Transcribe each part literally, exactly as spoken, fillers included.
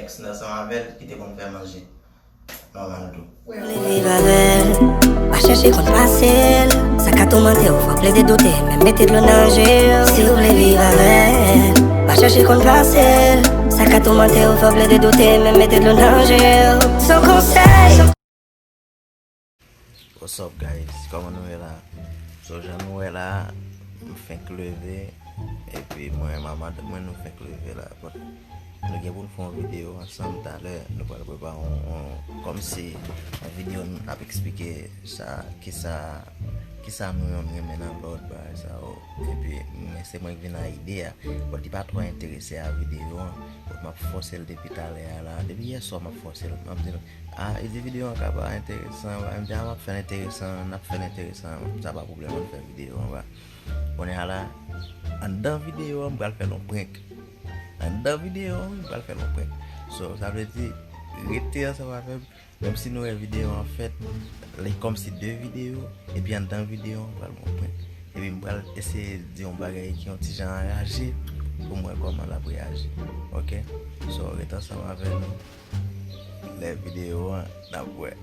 Ex nan ansanm avè l ki te konn fè manje. Nòmal tou. Vle viv avè l, pa chèche konn pase l. Sa ka toumante w, fè w plede doute, menm mete dlo nan je w. Si w vle viv avè l, pa chèche konn pase l. Sa ka toumante w, fè w plede doute, menm mete dlo nan je w. Son konsèy. What's up guys? Kòman nou ye la? So jan nou wè la, m fenk leve, epi mwen e madanm mwen nou fenk leve la. But nou gen pou n fè yon videyo ansanm talè, nou pral prepare yon, yon kòmsi yon videyo n ap eksplike sa, kisa, kisa nou menm renmen nan lòt bagay sa yo. Epi mwen se mwen k vin a ide a, but li pa twò enterese a videyo an. But m ap fòse l depi talè a la, depi yè swa m ap fòse l, m ap di l, a, li di videyo an ka pa enteresan, m di a m ap fè l enteresan, n ap fè l enteresan, sa pa pwoblèm, ann fè videyo an ba. Kounye a la, anndan videyo an m pral fè l yon prank. Anndan videyo an wi, m pral fè l yon prank. So sa vle di, rete ansanm avè m, menm si nou wè videyo an fèt, li kòmsi de videyo, epi anndan videyo an m pral fè yon prank. Epi m pral eseye di yon bagay ki yon ti jan anraje pou m wè kòman l ap reyaji. Ok? So rete ansanm avè nou. Lè videyo an, n ap wè.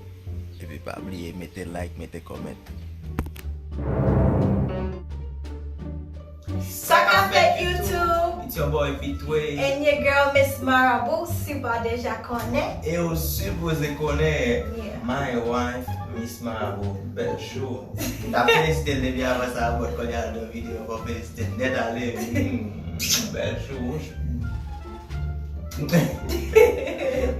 Epi pa bliye mete like, mete comment. Sa k ap fèt YouTube? It's your boy Vitwe. And your girl Miss Marabou, si w pa deja konnen. E ou sipoze konnen. Yeah. My wife, Miss Marabou. Bèl chou. M t ap felisite l depi avan sa, but kounye a l nan videyo, fò felisite l nèt ale. Hmm, bèl chou.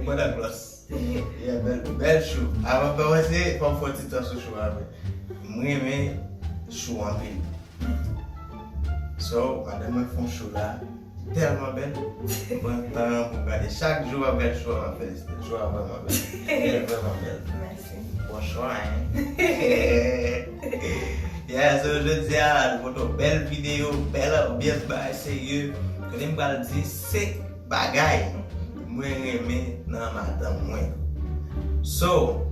Mwen nan glòs. Yeah, bèl, bèl chou. Avan m kòmanse, fò m fè yon ti tan sou chou a vre. M renmen chou anpil. So, madanm mwen fè yon chou la, tèlman bèl. Mwen pran tan pou m gade. Chak jou m ap gade chou a, m ap felisite l. Chou a vrèman bèl. Bèl, vrèman bèl. Mèsi. Bon chwa, hein? Yeah, so jodi a, nou pote yon bèl videyo, bèl anbyans, bagay serye. Kote m pral di se bagay mwen renmen nan madanm mwen. So,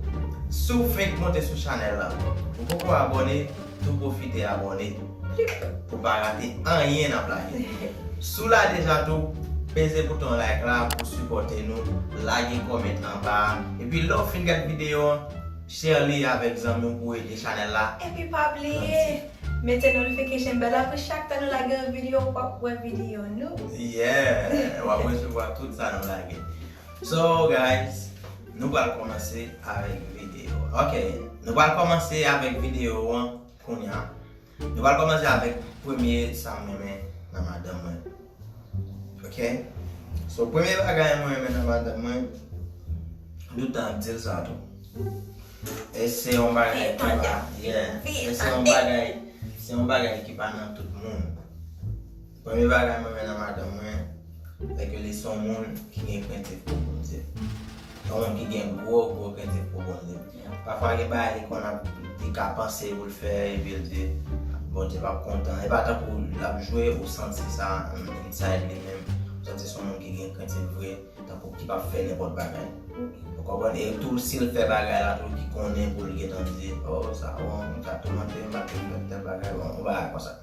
si w fenk monte sou chanèl la, ou poko abòne, tou pwofite abòne pou pa rate anyen n ap lage. Si w la deja tou, peze bouton like la pou sipòte nou, lage kòmant anba a. Epi lè w fin gad videyo an, share li avèk zanmi w pou ede chanèl la. Epi pa bliye, mete notification bell la pou chak tan nou lage yon videyo, w ap wè videyo nou. Yeah, w ap resevwa tout sa nou lage. So, guys, nou pral kòmanse avèk videyo. Ok, nou pral kòmanse avèk videyo an kounye a. Nou pral kòmanse avèk premye sa m renmen nan madanm mwen. Ok? So, premye bagay mwen renmen nan madanm mwen, m tout tan ap di l sa tou. E se yon bagay ki pa, yeah, e se yon bagay, se yon bagay ki pa nan tout moun. Premye bagay mwen renmen nan madanm mwen, se ke li se yon moun ki gen krentif pou Bondye. Yon moun ki gen gwo, gwo krentif pou Bondye. Pafwa gen bagay li konn ap, li ka panse pou l fè, epi l di, Bondye p ap kontan. E pa tankou l ap jwe, ou santi sa, mm, inside li menm. Ou santi se yon moun ki gen krentif vre, tankou ki p ap fè nenpòt bagay. Ou konprann? E tou, si l fè bagay la tou, ki konnen pou l gentan di, oh, sa, bon, m ka toumante, m pa te fè tèl bagay, bon, yon bagay konsa.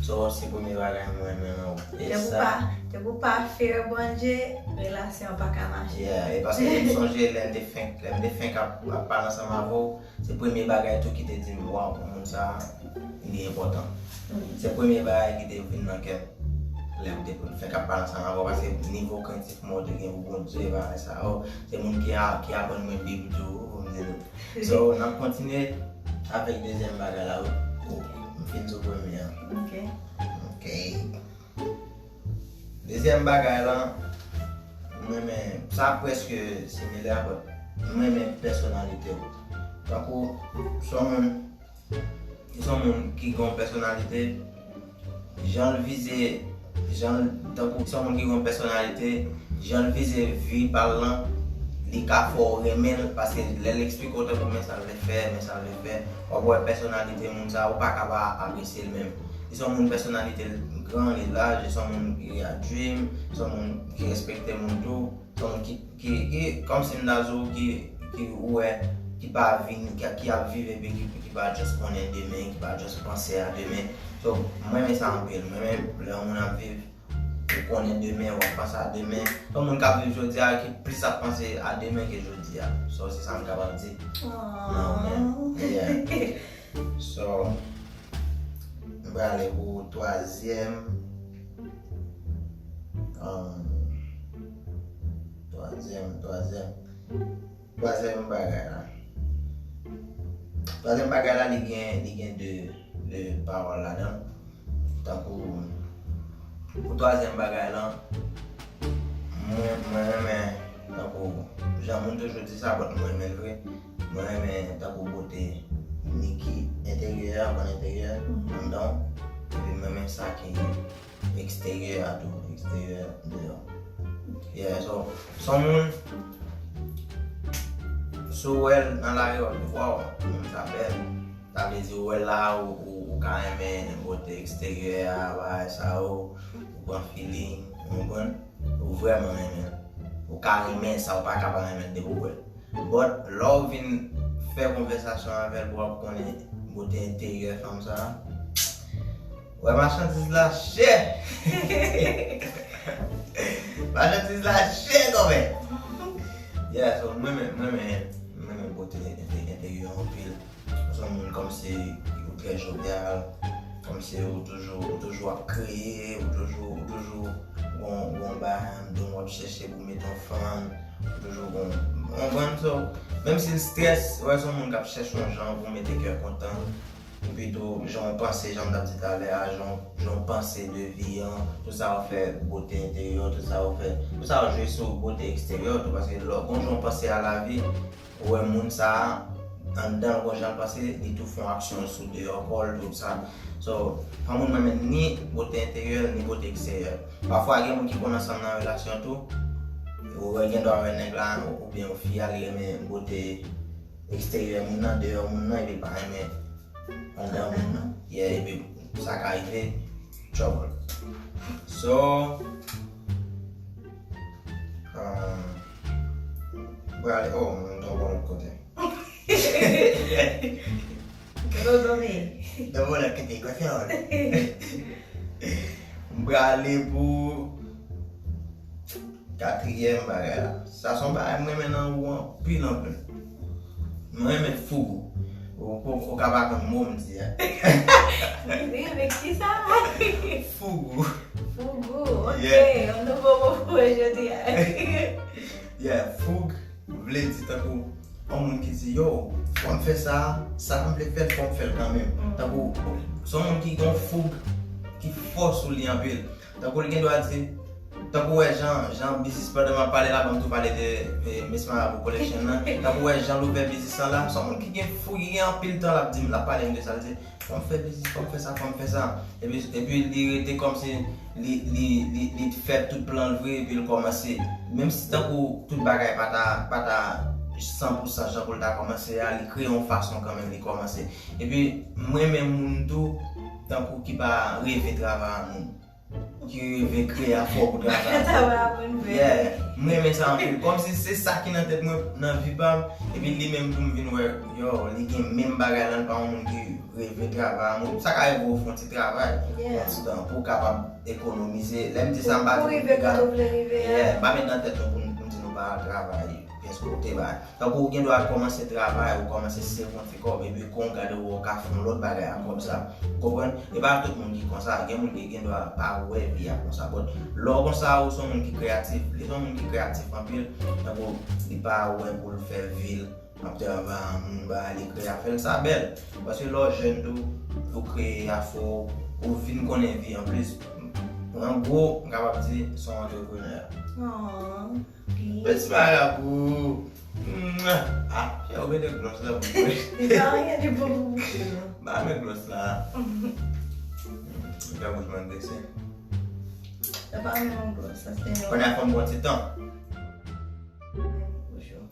So, se premye bagay mwen renmen nan ou. E sa. Depi w pa, depi w pa fear Bondye, relasyon an pa ka mache. Yeah, e paske m sonje lè m te fenk, lè m te fenk ap, ap pale ansanm avè w, se premye bagay tou ki te di m, waw, moun sa, li enpòtan. Se premye bagay ki te vin nan kè m. Lè m te fenk ap pale ansanm avè w, paske nivo krentif mwen te gen pou Bondye, bagay sa yo. Se moun ki a, ki aprann mwen Bib tou, m di nou. So, n ap kontinye avèk dezyèm bagay la, wi. M fin sou premye an. Ok. Ok. Dezyèm bagay la, m renmen, sa prèske similè, but m renmen pèsonalite w. Tankou, se yon moun, se yon moun ki gen yon pèsonalite, jan l vize, jan l, tankou se yon moun ki gen yon pèsonalite, jan l vize vi pa l lan, li ka fè w renmen l, paske lè l eksplike w tankou men sa l vle fè, men sa l vle fè, w ap wè pèsonalite moun sa, ou pa ka pa apresye l menm. Li se yon moun pèsonalite l gran, li laj, li se yon moun ki gen dream, se yon moun ki respekte moun tou, se yon moun ki, ki, ki, kòmsi m ta di w, ki, ki ou wè, ki pa vin, ki, ki ap viv epi ki, ki pa just konnen demen, ki pa just panse a demen. So, mwen renmen sa anpil. Mwen renmen lè yon moun ap viv, ou konnen demen, w ap panse a demen. Yon moun k ap viv jodi a ki plis ap panse a demen ke jodi a. So, se sa m kapab di. Nan men, yeah. So, m prale pou twazyèm, um, twazyèm, twazyèm, twazyèm bagay la. Twazyèm bagay la, li gen, li gen de, de pawòl ladan. Tankou, pou twazyèm bagay lan, mwen, mwen renmen, tankou, jan moun toujou di sa, but mwen renmen l vre. Mwen renmen, tankou, bote ni ki enteryè a, konn enteryè, anndan w, epi mwen renmen sa ki eksteryè a tou, eksteryè deyò. Yeah, so, son moun, si w wè l nan lari, w ap di, "Waw, moun sa bèl." Sa vle di, ou wè l la, ou, ou, ou ka renmen bote eksteryè a, bagay sa yo, ou pran feeling, ou konprann? Ou vrèman renmen l. Ou ka renmen sa, ou pa ka pa renmen l depi w wè l. But, lè w vin fè konvèsasyon avè l, w ap konnen bote enteryè fanm sa a. Wè, machandiz la chè! Machandiz la chè kanmenm! Yeah, so mwen menm, mwen menm, mwen menm bote ente-, enteryè anpil. Ou se yon moun kòmsi ou trè jovyal, kòmsi ou toujou, ou toujou ap kreye, ou toujou, ou toujou gon, gon bagay anndan w ap chèche pou mete yon fanm, ou toujou gon, w konprann? So, menm si l strès, wè se yon moun k ap chèche yon jan pou mete kè kontan, epi tou, jan w panse, jan m t ap di talè a, jan, jan w panse de vi an, tout sa w fè, bote enteryè, tout sa w fè, tout sa w jwe sou bote eksteryè tou, paske lè w gon jan w panse a lavi, ou wè moun sa a, anndan l gon jan l panse, li tou fè yon aksyon sou deyò kò l, tout sa. So, yon moun renmen ni bote enteryè l, ni bote eksteryè l. Pafwa, gen moun ki konn ansanm nan relasyon tou, ou wè gen dwa wè nèg la, oubyen yon fi a, li renmen bote eksteryè moun nan, deyò moun nan, epi l pa renmen anndan moun nan. Yeah, epi sa ka rive trouble. So, um, prale, oh, m tonbe yon lòt kote. Dodo, dodo, men. Dodo, lòt kote, gòch yon. M prale pou katriyèm bagay la. Sa se yon bagay mwen renmen nan ou anpil, anpil. Mwen renmen foug ou. Ou, ou, ou ka pa konn mo m di a. Wi, men ki sa? Foug ou. Foug ou, ok. Yeah. Yon nouvo mo pou mwen jodi a. Yeah, foug vle di tankou yon moun ki di, "Yo, fò m fè sa, sa m vle fè l, fò m fè l kanmenm." Mm. Tankou, se yon moun ki gen yon foug ki fò sou li anpil. Tankou li gen dwa di, tankou wè jan, jan biznis pandan m ap pale la, ban m tou pale de, eh, Miss Marabou Collection nan. Tankou wè jan l ouvè biznis lan la, se yon moun ki gen foug, ki gen anpil tan l ap di m, l ap pale m de sa, l di, "Fò m fè biznis, fò m fè sa, fò m fè sa." Epi, epi li rete kòmsi li, li, li, li fè tout plan l vre, epi l kòmanse. Menm si tankou tout bagay pa ta, pa ta san pou san jan pou l ta kòmanse a, li kreye yon fason kanmenm, li kòmanse. Epi, mwen menm moun tou, tankou ki pa reve travay a moun. Ki reve kreye afè pou travay. Travay a moun vre. Yeah. Mwen renmen sa anpil. Kòmsi se sa ki nan tèt mwen, nan vi pa m. Epi li menm tou m vin wè, yo, li gen menm bagay lan, li pa yon moun ki reve travay a moun. Sa ka rive w fè yon ti travay. Yeah. Yon ti tan pou w kapab ekonomize. Lè m di sa, m pa di pou rive kote w vle rive a. Yeah, m pa met nan tèt nou pou n, pou n di nou pa al travay. Pyès kote bay. Tankou ou gen dwa kòmanse travay, ou kòmanse save yon ti kòb, epi kon w gade w, ou ka fè yon lòt bagay ak kòb sa. Ou konprann? E pa tout moun ki konsa. Gen moun ki gen dwa pa wè vi a konsa. But lè w konsa, ou se yon moun ki kreyatif. Li se yon moun ki kreyatif anpil. Tankou li pa wè pou l fè vi l ap travay a moun, bagay li kreye afè l, sa bèl. Paske lè w jèn tou, ou kreye afè w, ou vin konnen vi anplis. An gwo, m kapab di, se yon antreprenè. Aw. Peti marabou. Mwa. Ah, fè ou mete glòs la pou mwen. Li pa anyen, li bon pou bouch li, non. Ba mwen glòs la. Fè bouch mwen drese. Sa pa menm glòs, sa se yon. Kounye a fò m pran ti tan. Bouch ou.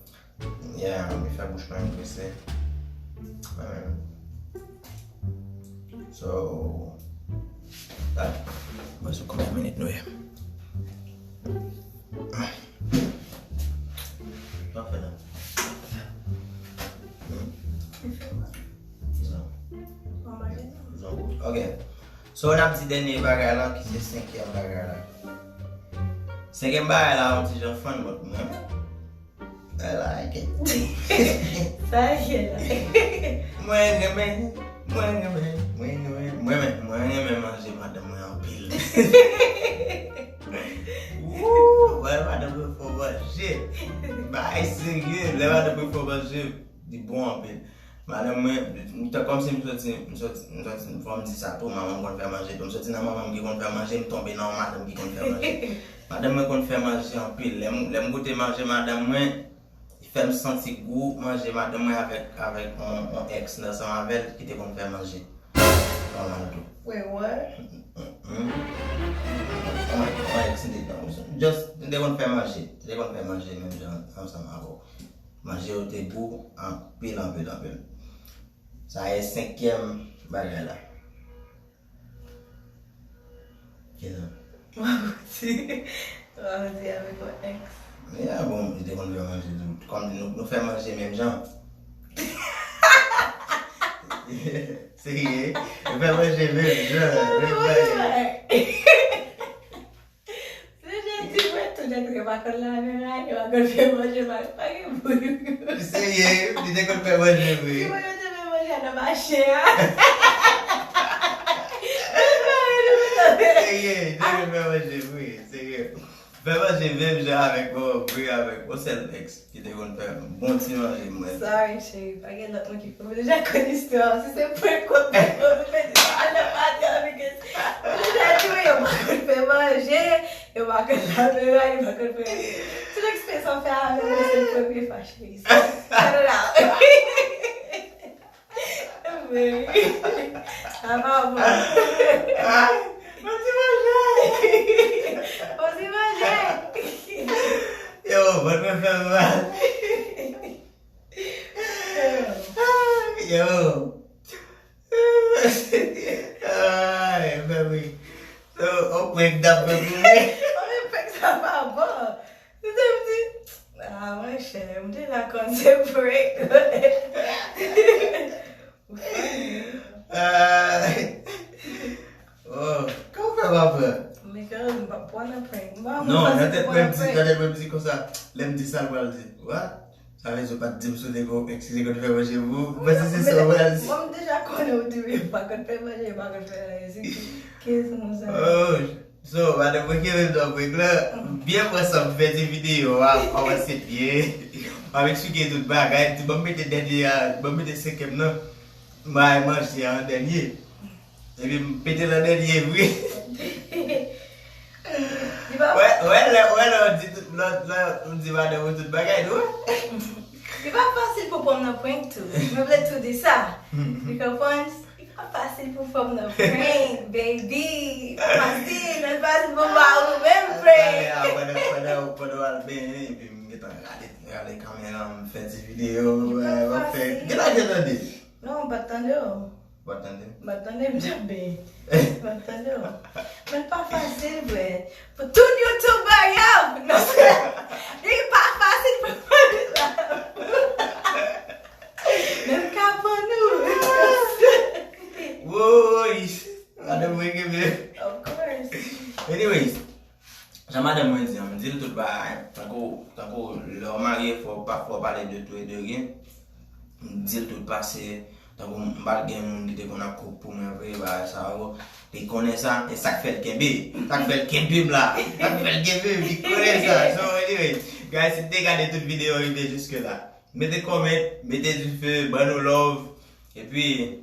Yeah, mi fè bouch mwen drese. Mwen menm. So, gad. Mwen sou konbyen minit nou ye? Sa fè la? Hmm? Sa. Sa. Ok. So, n ap di dènye bagay lan, ki se senkyèm bagay lan. Senkyèm bagay la, yon ti jan fun, but mwen, I like it. Sa gen la. Mwen renmen, mwen renmen, mwen renmen, mwen renmen, mwen renmen manje madanm mwen anpil. Woo, wè madanm mwen fè manje. Bay serye, lè madanm mwen fè manje, li bon anpil. Madanm mwen, m te kòmsi m soti, m soti, m soti, fò m di sa tou, manman m konn fè manje tou. M soti nan manman m ki konn fè manje, m tonbe nan yon madanm ki konn fè manje. Madanm mwen konn fè manje anpil. Lè m, lè m goute manje madanm mwen, li fè m santi gou manje madanm mwen avèk, avèk yon, yon ex ansanm avè l ki te konn fè manje. Nòmal tou. Wait, what? Mm, mm. Yon, yon ex li te, just, li te konn fè manje. Li te konn fè manje menm jan ansanm avè w. Manje yo te gou anpil, anpil, anpil. Sa e senkyèm bagay la. Kisa? Wa bouti. Wa bouti avèk yon ex. Ya, bon, li te konn fè manje tou. Kòm nou, nou fè manje menm jan. Serye, nou fè manje menm jan. Menm bagay. Se jan di mwen tou nèg yo pa konn lave men, yo pa konn fè manje, pa, pa gen moun. Serye, li te konn fè manje vre. Ki moun yo te fè manje nan mache a? Serye, li te konn fè manje vre, serye. Fè manje menm jan avèk mwen, vre avèk yon sèl ex. Ki te konn fè bon ti manje, mwen. Sorry, cheri. Pa gen lòt moun ki fè. Mwen deja konn istwa. Si se prank kont mwen, mwen fè di sa nan pati a, because mwen deja di, yo pa konn fè manje, yo pa konn lave men, yo pa konn fè. Tout eksperyans sa fè avè mwen, se premye fwa, cheri. So, cut it out. Wi. Sa pa bon. Ah, bon ti manje. Bon ti manje. Yo, bon mwen fè mal. Ah, yo. Ay, mwen wi. So, on prank dap fè pou mwen. On prank sa pa bon. Li te di, ah, monchè, m te la konn se prank. Ou funny. Ah. Oh, kòman w fè pa pran? Mikael, m p ap pran nan prank. M pa konn. Non, nan tèt mwen, m di, nan tèt mwen, m di konsa, lè m di sa, l pral di, what? Sa vle di w pa t di m sou nèg ou, eskize, konn fè manje pou ou. Mwen se, se sa w pral di. Mwen, m deja konnen w di w pa konn fè manje, w pa konn fè anyen. Se ki, ki moun sa? Oh, so, madan mwen ki menm nan prank la, byen pran san m fè ti videyo a, kòmanse byen. M ap eksplike tout bagay, di ban m mete dènye a, ban m mete senkyèm nan, m bay manje a an dènye. Epi m pete nan dènye vre. Li pa Wè, wè, lè, wè, lè w di tout, lè, lè w di madanm ou tout bagay, nou wè. Li pa fasil pou pran nan prank tou. Mwen vle tou di sa. Li konprann? Li pa fasil pou pran nan prank, baby. Li pa fasil, li pa fasil pou ba ou menm prank. Talè a, pandan, pandan, pandan w al benyen, epi m gentan rale, rale kamera, m fè ti videyo, m ap fè. Gentan, gentan tande. Non, m pa t tande w. Ou pa t tande? M pa t tande, m t ap benyen. M pa t tande w. Men l pa fasil, vre. Pou tout youtubè yo, non, se, li pa fasil pou fè la. Men m ka pran nou. Woy! Madanm mwen kenbe. Of course. Anyways, jan madanm mwen di an, m di l tout bagay. Tankou, tankou lè w marye, fò w pa, fò w pale de tout e de rien. M di l tout pase. Tankou m pa t gen moun ki te konn ap cook pou mwen vre, bagay sa yo. Li konnen sa, e sa k fè l kenbe. Sa k fè l kenbe m la. Sa k fè l kenbe m, li konnen sa. So, anyway, guys, si w te gade tout videyo rive jiske la, mete comment, mete dife, ban nou love. Epi,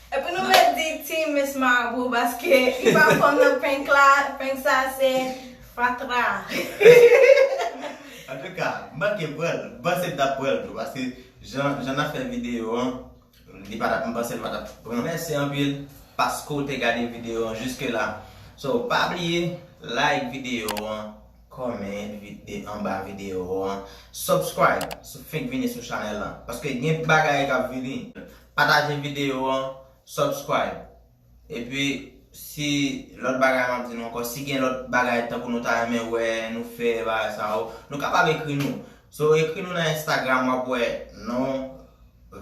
Epi nou mèt di Team Miss Marble paske li pa konn nan prank la, prank sa se fatra. Antouka, m manke pran l, m panse m t ap pran l tou, paske jan, jan n ap fè videyo an, li pa t ap, m panse l pa t ap pran. Mèsi anpil paske w te gade videyo an jiske la. So, pa bliye, like videyo an, comment vide anba videyo an, subscribe si w fenk vini sou chanèl lan, paske gen bagay k ap vini. Pataje videyo an, subscribe. Epi, si lòt bagay m ap di nou ankò, si gen lòt bagay tankou nou ta renmen wè nou fè, bagay sa yo, nou kapab ekri nou. So, ekri nou nan Instagram, w ap wè non,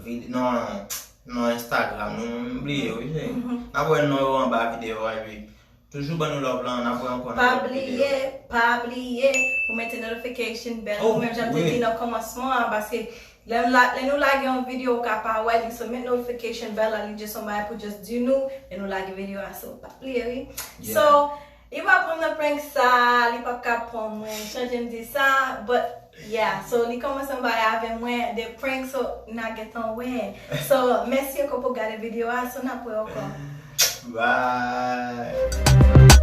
vid-, non, non Instagram nou, m bliye wi, cheri. N ap wè non yo anba videyo a, epi Toujou ban nou love lan, n ap wè ankò nan Pa lòt videyo. Bliye, pa bliye pou mete notification bell. Oh, Ou menm jan te wi. Di nan kòmansman an, paske lè nou la- lè nou lage yon videyo ou ka pa wè li, so met notification bell la, li just yon bagay pou just di nou lè nou lage videyo a, so pa bliye wi. Yeah. So, li pa pran nan prank sa, li pa ka pran mwen, chanje m di sa, but yeah, so li kòmanse yon bagay avè mwen de prank, so n a gentan wè. So, mèsi ankò pou gade videyo a, so n ap wè ankò. Bye.